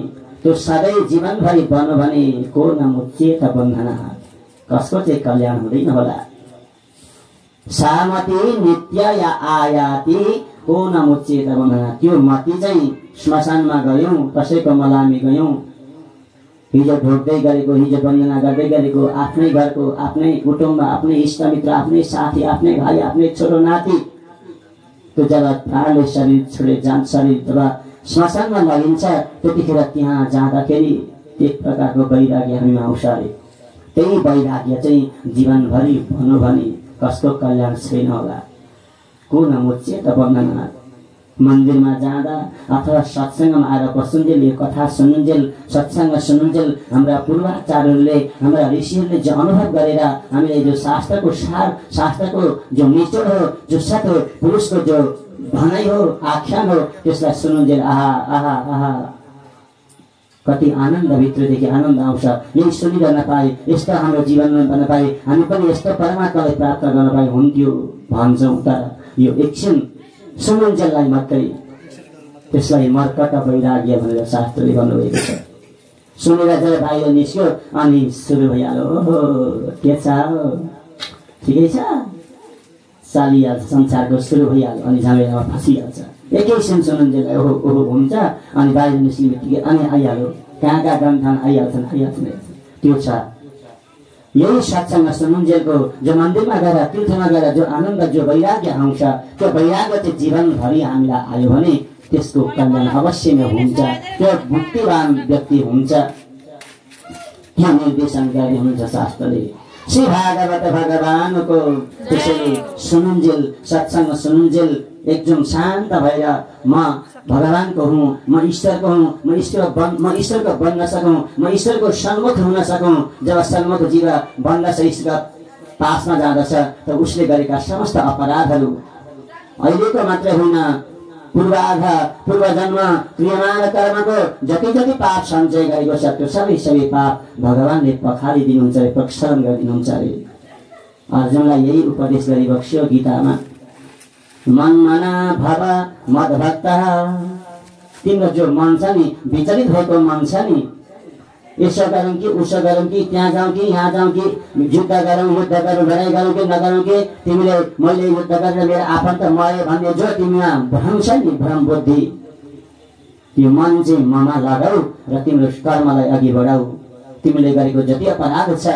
त्यो सधैँ जीवनभरि बन्यो भने को नमुच्चेत बन्धना, कसको चाहिँ कल्याण हुँदैन होला। सामति नित्य या आयाति को नमुच्चेत बन्धना। त्यो मती चाहिँ श्मशानमा गयौँ, कसैको मलामी गयौँ, हिजो ढोक्दै गरेको, हिजो वन्दना गर्दै गरेको, आफ्नै घरको, आफ्नै कुटुम्ब, आफ्नै इष्टमित्र, आफ्नै साथी, आफ्नै भाइ, आफ्नै छोरो नाति, त्यो जब प्राणले शरीर छोडेर जान्छ, शरीर जब श्मशानमा लगिन्छ, त्यतिखेर त्यहाँ जाँदाखेरि एक प्रकारको वैराग्य हामीमा आउँछ अरे। त्यही वैराग्य चाहिँ जीवनभरि भनौँ भने कसको कल्याण छैन होला। को नमुच्चेत बन्धना। मन्दिरमा जाँदा अथवा सत्सङ्गमा आएर बसुन्जेल, यो कथा सुनुन्जेल, सत्सङ्ग सुनुन्जेल हाम्रा पूर्वाचार्यहरूले, हाम्रा ऋषिहरूले जो अनुभव गरेर हामीले जो शास्त्रको सार, शास्त्रको जो निचोड हो, जो सत्य हो, पुरुषको जो भनाइ हो, आख्यान हो, त्यसलाई सुनुन्जेल आहा आहा आहा कति आनन्द, भित्रदेखि आनन्द आउँछ। यही सुनिरहन पाए, यस्तो हाम्रो जीवनमा बन्न पाए, हामी पनि यस्तो परमात्मालाई प्राप्त गर्न पाए हुन्थ्यो भन्छौँ। तर यो एकछिन सुनुन्जेललाई मात्रै, त्यसलाई मर्कट वैराग्य भनेर शास्त्रले भन्नुभएको छ। सुनेर जब बाहिर निस्क्यो अनि सुरु भइहाल्यो, ओहो के छ ठिकै छ, चालिहाल्छ, संसारको सुरु भइहाल्यो अनि झमेलामा फसिहाल्छ। एकैछिन सुनुन्जेल ओहो ओहो हुन्छ अनि बाहिर निस्किने बित्तिकै अनि आइहाल्यो, कहाँ कहाँ गन्थान आइहाल्छन्। त्यो छ यही सत्सङ्ग सुनुन्जेलको जो मन्दिरमा गएर, तीर्थमा गएर जो आनन्द, जो वैराग्य आउँछ, त्यो वैराग्य चाहिँ जीवनभरि हामीलाई आयो भने त्यसको कल्याण अवश्य नै हुन्छ। त्यो मुक्तिवान व्यक्ति हुन्छ। त्यो निर्देशन गर्दै हुनुहुन्छ शास्त्रले। श्री भागवत भगवानको त्यसैले सुनुन्जेल, सत्सङ्ग सुनुन्जेल एकदम शान्त भएर म भगवानको हुँ, म ईश्वरको हुँ, म ईश्वरको बन्न सकौँ, म ईश्वरको सन्मुख हुन सकौँ। जब सन्मुख जीव बन्दछ, ईश्वरका पासमा जाँदछ, त उसले गरेका समस्त अपराधहरू अहिलेको मात्रै होइन, पूर्वजन्म क्रियमान कर्मको जति जति पाप सञ्चय गरेको छ त्यो सबै पाप भगवानले पखालिदिनुहुन्छ, प्रक्षालन गरिदिनुहुन्छ अरे। अर्जुनलाई यही उपदेश गरिबक्स्यो गीतामा, मनमना भव मद्भक्त। तिम्रो जो मन छ नि, विचलित भएको मन छ नि, यसो गरौँ कि उसो गरौँ कि त्यहाँ जाउँ कि यहाँ जाउँ कि, युद्ध गरौँ लडाइँ गरौँ कि नगरौँ कि, तिमीले मैले युद्ध गरेर मेरो आफन्त मर्यो भन्ने जो तिमीमा भ्रम छ नि, भ्रम बुद्धि, त्यो मन चाहिँ ममा लगाऊ र तिम्रो कर्मलाई अघि बढाऊ। तिमीले गरेको जति अपराध छ,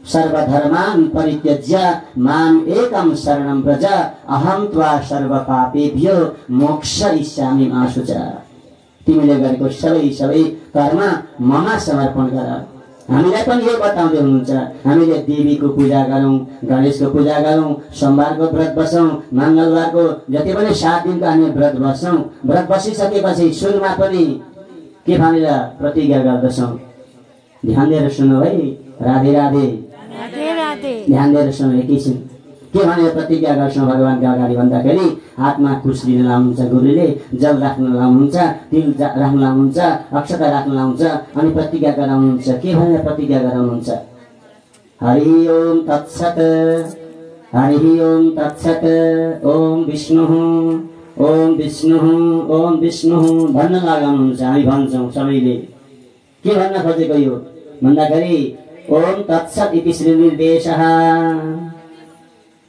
सर्वधर्मान परित्यज्य माम एकम शरणं व्रज अहम त्वा सर्व पापेभ्यो मोक्षयिष्यामि मा शुच। तिमीले गरेको सबै कर्म ममा समर्पण गर। हामीलाई पनि यो बताउँदै हुनुहुन्छ, हामीले देवीको पूजा गरौँ, गणेशको पूजा गरौँ, सोमबारको व्रत बसौँ, मङ्गलबारको जति पनि 7 दिनको हामी व्रत बस्छौँ। व्रत बसिसकेपछि सुरुमा पनि के भनेर प्रतिज्ञा गर्दछौँ? ध्यान दिएर सुन्नु है, राधे राधे ध्यान दिएर सुन्नु। एकैछिन के भनेर प्रतिज्ञा गर्छौँ भगवानका अगाडि भन्दाखेरि, हातमा कुश लिन लाउनुहुन्छ गुरुले, जल राख्न लाउनुहुन्छ, तिल राख्न लाउनुहुन्छ, अक्षता राख्न लाउनुहुन्छ अनि प्रतिज्ञा गराउनुहुन्छ। के भनेर प्रतिज्ञा गराउनुहुन्छ? हरि ओम तत्सत, हरि ओम तत्सत, ओम विष्णु ओम विष्णु ओम विष्णु भन्न लगाउनुहुन्छ। हामी भन्छौँ सबैले। के भन्न खोजेको यो भन्दाखेरि, ओम तत्सत इति श्री निर्देशः।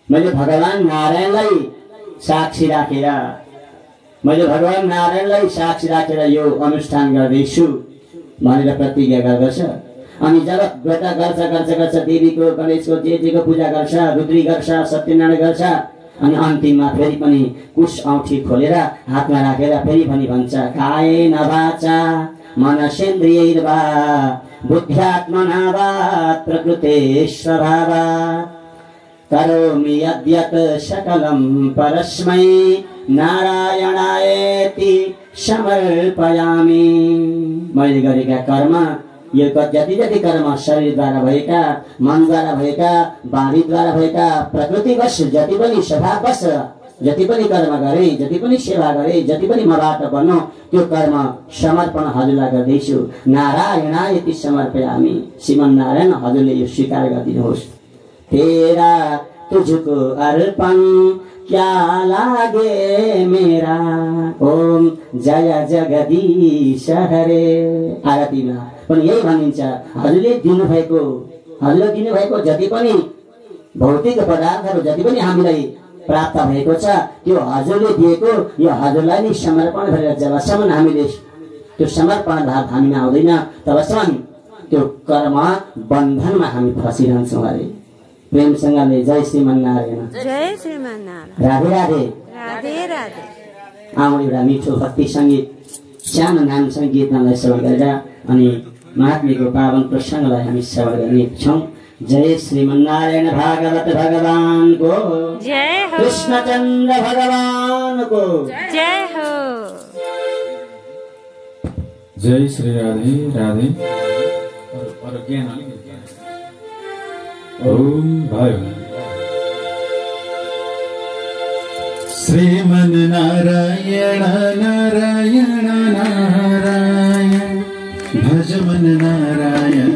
मैले भगवान नारायणलाई साक्षी राखेर, यो अनुष्ठान गर्दैछु भनेर प्रतिज्ञा गर्दछ। अनि जब व्रत गर्छ देवीको, गणेशको, जेको पूजा गर्छ, रुद्री गर्छ, सत्यनारायण गर्छ, अनि अन्तिममा फेरि पनि कुश औँठी खोलेर हातमा राखेर फेरि पनि भन्छ, कायेन वाचा मनसेन्द्रियैर्वा बुद्ध्यात्मना वा प्रकृते स्वभावात् करोमि यद्यत् सकलं परस्मै नारायणायेति समर्पयामि। मैले गरेका कर्म, यो जति जति कर्म शरीरद्वारा भएका, मनद्वारा भएका, वाणीद्वारा भएका, प्रकृतिवश जति पनि स्वभाववश जति पनि कर्म गरे, जति पनि सेवा गरे, जति पनि मबाट बन्यो, त्यो कर्म समर्पण हजुरलाई गर्दैछु। नारायणायति समर्पयामि। श्रीमन नारायण हजुरले यो स्वीकार गरिदिनुहोस्। तेरा तुझको अर्पण क्या लागे मेरा, ओम जय जगदीश हरे। आरतीमा पनि यही भनिन्छ, हजुरले दिनुभएको जति पनि भौतिक पदार्थहरू जति पनि हामीलाई प्राप्त भएको छ, त्यो हजुरले दिएको, यो हजुरलाई नै समर्पण गरेर जबसम्म हामीले त्यो समर्पण भाव हामीमा आउँदैन, तबसम्म त्यो कर्म बन्धनमा हामी फसिरहन्छौँ अरे। प्रेमसँगले जय श्रीमन्नारायण। जय श्रीमन्नारायण। राधे राधे। राधे राधे। आउँ एउटा मिठो भक्ति सङ्गीत, सानो नाम सङ्गीतलाई श्रवण गरेर अनि महात्मेको पावन प्रसङ्गलाई हामी श्रवण गर्ने छौँ। जय श्रीमन्नारायण भागवत भगवान को जय हो। कृष्णचन्द्र भगवान को जय हो। जय श्री राधे राधे। ओम भयो। श्रीमन नारायण नारायण नारायण, भजमन नारायण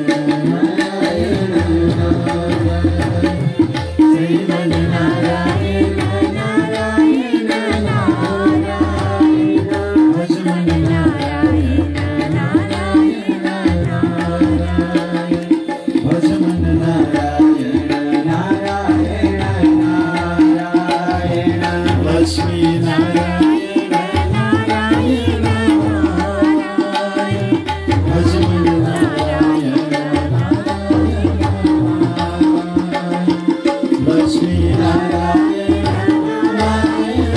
नारायण नारायण, श्रीमन नारायण नारायण नारायण, भजमन नारायण नारायण नारायण, भजमन नारायण नारायण नारायण, लक्ष्मी नारायण नारायण नारायण, भजमन नारायण नारायण नारायण, लक्ष्मी नारायण नारायण नारायण,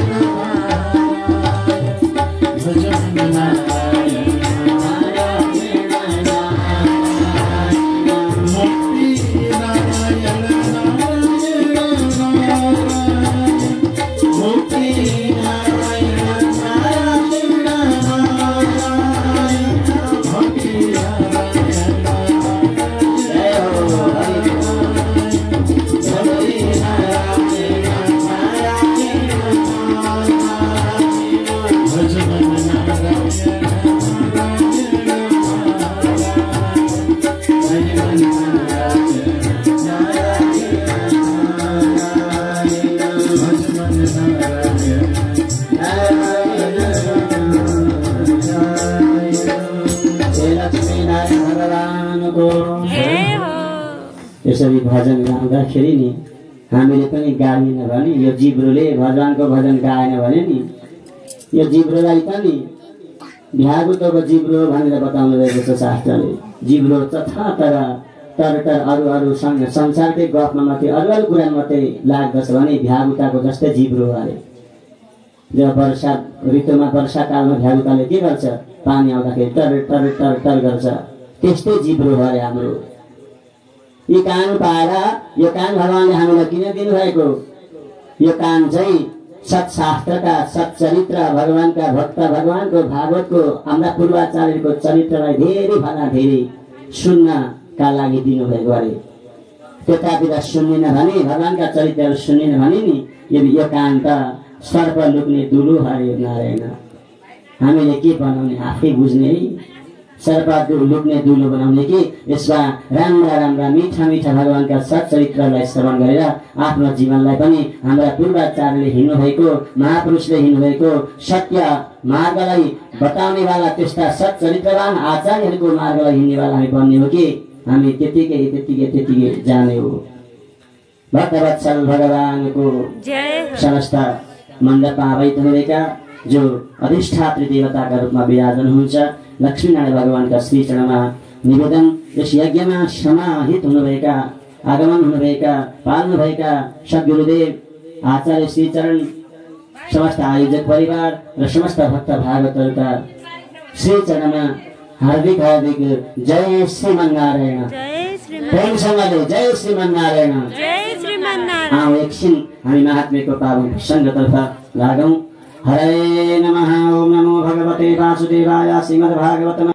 भजमन नारायण नारायण नारायण, मुक्ति नारायण नारायण नारायण, मुक्ति नारायण नारायण नारायण, भक्ति नारायण नारायण, जय हो हरि भक्ति नारायण नारायण नारायण, भजमन नारायण नारायण भगवान को। जय हो। यसरी भजन गाउँदाखेरि नि हामीले पनि गाएन भने, यो जिब्रोले भगवानको भजन गाएन भने नि, यो जिब्रोलाई त नि भ्यागुतको जिब्रो भनेर बताउनु भएको छ शास्त्रले। जिब्रो तथा तर अरू संसारकै गफमा मात्रै अरू कुरामा मात्रै लाग्दछ भने भ्यागुताको जस्तै जिब्रो अरे। जब वर्षा ऋतुमा वर्षाकालमा भ्यागुताले के गर्छ, पानी आउँदाखेरि तर गर्छ, त्यस्तै जिब्रो हो अरे हाम्रो। यो कान पाएर, यो कान भगवानले हामीलाई किन दिनुभएको, यो कान चाहिँ सत्शास्त्रका, सच्चरित्र, भगवानका भक्त, भगवानको भागवतको हाम्रा पूर्वाचार्यको चरित्रलाई धेरै भन्दा धेरै सुन्नका लागि दिनुभएको अरे। त्यतातिर सुन्नेन भने, भगवानका चरित्रहरू सुन्नेन भने नि यो कान त सर्प लुक्ने दुलो हरे नारायण। हामीले के बनाउने आफै बुझ्ने है। सर्प लुक्ने दुलो बनाउने कि यसमा राम्रा राम्रा मिठा मिठा भगवानका सच्चरित्रलाई श्रवण गरेर आफ्नो जीवनलाई पनि हाम्रा पूर्वाचार्यले हिँड्नुभएको, महापुरुषले हिँड्नुभएको सत्य मार्गलाई बताउनेवाला त्यस्ता सच्चरित्रवान आचार्यहरूको मार्गलाई हिँड्नेवाला हामी बन्ने हो कि हामी त्यतिकै जाने हो। भक्तवत्सल भगवानको समस्त मण्डपमा आवाहित हुनुभएका जो अधिष्ठात्री देवताका रूपमा विराजन हुनुहुन्छ लक्ष्मीनारायण भगवानका श्री चरणमा निवेदन, यस यज्ञमा समाहित हुनुभएका, आगमन हुनुभएका, पाल्नुभएका सद्गुरुदेव आचार्य श्री चरण, समस्त आयोजक परिवार र समस्त भक्त भागवतहरूका श्री चरणमा हार्दिक जय श्रीमन्नारायण। प्रेमसँगले जय श्रीमन्नारायण। जय श्रीमन्नारायण। एकछिन हामी महात्मेको पावन प्रसङ्गतर्फ लागौँ। हरे नमः। ओम नमो भगवते वासुदेवाय। श्रीमद्भागवतम्